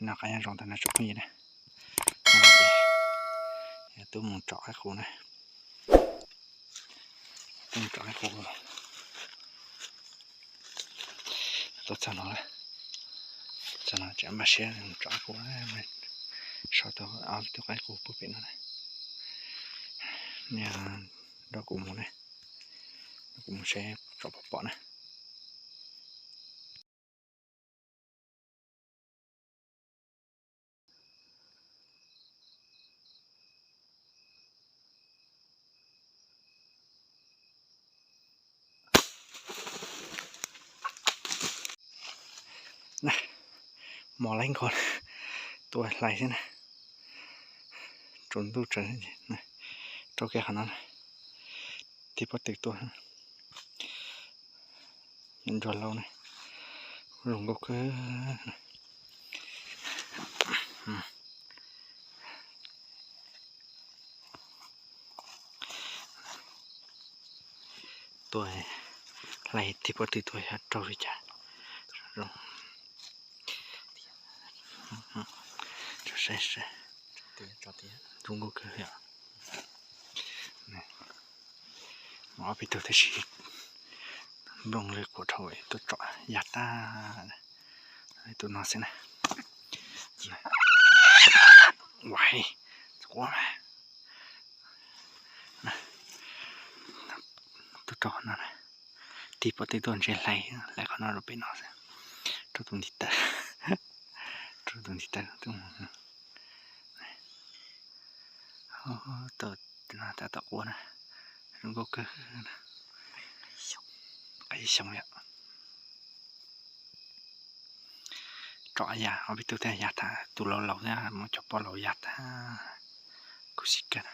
Noj qab nyob zoo tag no tsoom phooj ywg na, tuaj mus tsom qaib qus na, tuaj mus tsom qaib qus, tuaj txog no, txog no tseem npaj siab mus tsom qaib qus, sau tau ob tug qaib qus puag pem no na. Nej nrog kuv mus na, nrog kuv mus seb tsom puas pom na. Mos laib nkaus, tua hlais xwb na. Tsaus ntuj tsaws, rau kiag qhov no, tig pob tw tuaj. Ntsuag laus na, zoo nkauj kawg. Tuaj hlais tig pob tw tuaj xyov raug li cas. Zoo, saib saib, zoo nkauj kawg yom. Ob peb tug tab sis nplooj li quav dhau tuaj tsom yaj tag. Tus no xwb na. Ua, quav mas. Tuaj rau qhov no, tig pob tw tuaj ntshe hlais, hlais qhov no rau pem no xwb. Rau tus ntiv taw, rau tus ntiv taw tuaj. Tab tom quaj na, zoo nkauj kawg. Qaib xyoob yom. Tsom yaj, ob peb tug thiaj yaj tas, tus laus laus thiab muab cov poj laus yaj tas. Khuv xim kawg.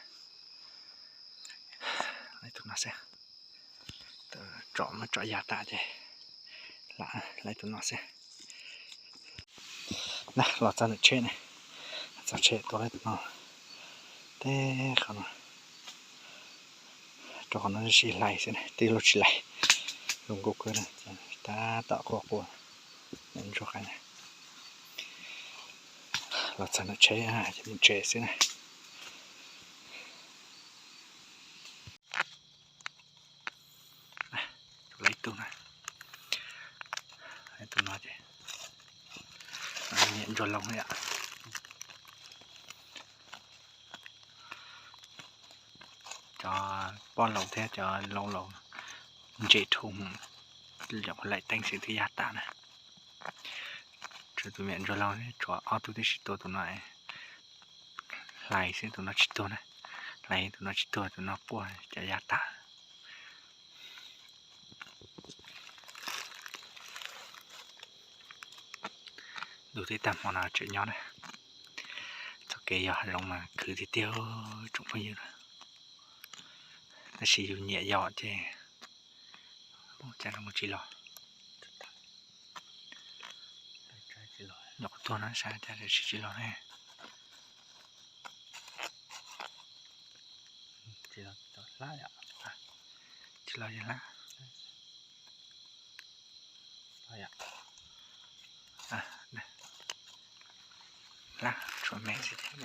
Tus no xwb, tsom muab tsom yaj tas ces lam, lam tus no xwb. Na, los txog ntawm tsheb ne, txog tsheb tua tus no, teb qhov no, rau qhov no sib hlais xwb na, tij laug tsis lais, zoo nkauj kawg na, tab tom quaj quaj, ntsuag qai na. Los txog ntawm tsheb ces mus tsev xwb na. Tus laiv tus na, tus no ces niam ntsuag laus yom. Cov poj laus thiab cov laus laus ntse dhau, laim teeb xwb twb yaj tas na. Tshuav tus niam ntsuag laus, tshuav ob tug tib si tua tus no, hlais xwb tus no tsis tuag na, hlais tus no tsis tuag tus no puag cov yaj tas. Ntuj teb tag hmo no tseem nyob na. Txoj kev yog hav zoov mas khwv tiag tiag tsoom phooj ywg na. Tab sis yus nyiam yos ces cas zoo tsis los. Nyuam qhuav tuag no saib cas tsis tsis los ne. Tsis los, tsis los, hlab, tshuav me xwb thiab.